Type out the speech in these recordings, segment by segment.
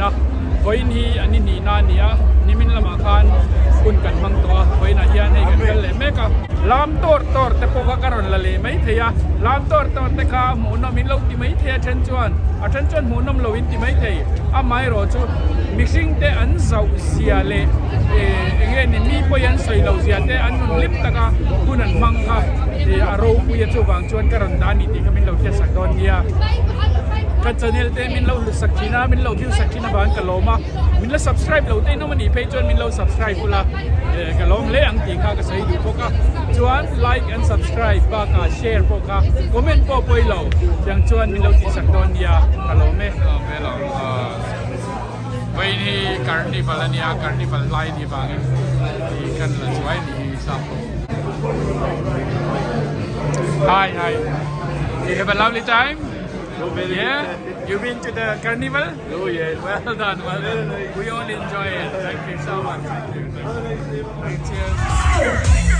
thin a, vawiin hi a ni hnihna a ni a, nimin lamah khan hun kan hmang tawh a, vawiinah hian hei kan kal leh mek a. Lam tawr tawr te pawh kha ka rawn la leh mai thei a, lam tawr tawr te kha hmuhnawm in lo ti mai thei a then chuan, a then chuan hmuhnawm lo in ti mai thei, amaherawh chu mihring te an zauh zia leh eng nge ni mi pawi an sawi loh zia te an nun hlim taka hun an hmang kha a ropui a chuvang chuan ka rawn dah a ni tih kha min lo hriatsak dawn nia. Ka channel te min lo hlusak thin a, min lo view sak thin avangin ka lawm a, min la subscribe lo te in awm a nih phei chuan min lo subscribe ula ka lawm hle ang tih kha ka sawi duh bawk a, chuan like and subscribe bakah share pawh kha comment pawh pawi lo tiang chuan min lo tihsak dawn nia ka lawm e. Vawiin hi carnival a nia, carnival lai a nih vangin ih kan la chuai a nih hi sap ho. Hi hi you have a lovely time? Yeah you been to the carnival? Oh yes. Well done well done we all enjoy it thank you so much thank you thank you cheers.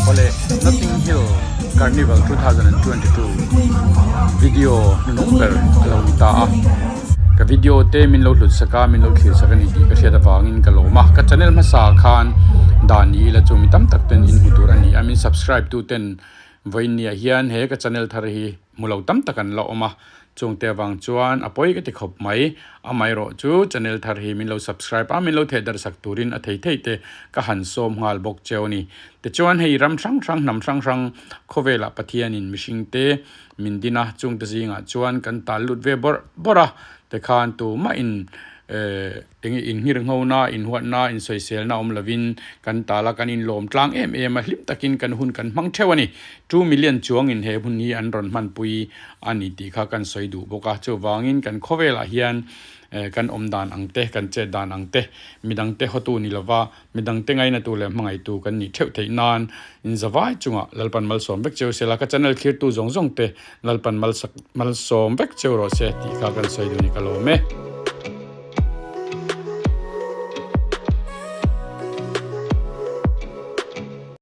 Awle Notting Hill Carnival 2022 video hnung ber a lo ni ta a ka video te min lo hlut sak a min lo thlir sak a ni tih ka hriat. lawm a, ka channel hmasa ah khan dan ni ila chu mi tam tak ten in hmu tur a ni a, min subscribe tu ten vawiin ni ah hian he ka channel thar hi hmu lo tam tak an la awm a, chungte avang chuan a pawi ka ti khawp mai, amaherawh chu channel thar hi min lo subscribe a, min lo theh darh sak turin a thei thei te ka han sawm nghal bawk cheu a ni. Tichuan hei ram hrang hrang hnam hrang hrang khawvelah Pathianin mihring te min din a, chungte zingah chuan kan tal lut ve bawrh bawrh a, tikhan tumah in eh enge inhngir nghona, inhuatna, insawiselna awm lovin kan tal a, kan inlawm tlang em em a, hlim takin kan hun kan hmang theuh a ni. Two million chuangin he hun hi an rawn hmanpui a ni tih kha kan sawi duh bawk a, chuvangin kan khawvelah hian eh kan awm dan ang te, kan chet dan ang te, midangte hawtu ni lova, Midangte ngainatu leh hmangaihtu kan nih theuh theih nan inzavai chungah Lalpan malsawm vek cheu sela, ka channel thlirtu zawng zawng te Lalpan malsawm vek cheu rawh se tih kha kan sawi duh ni ka lawm e.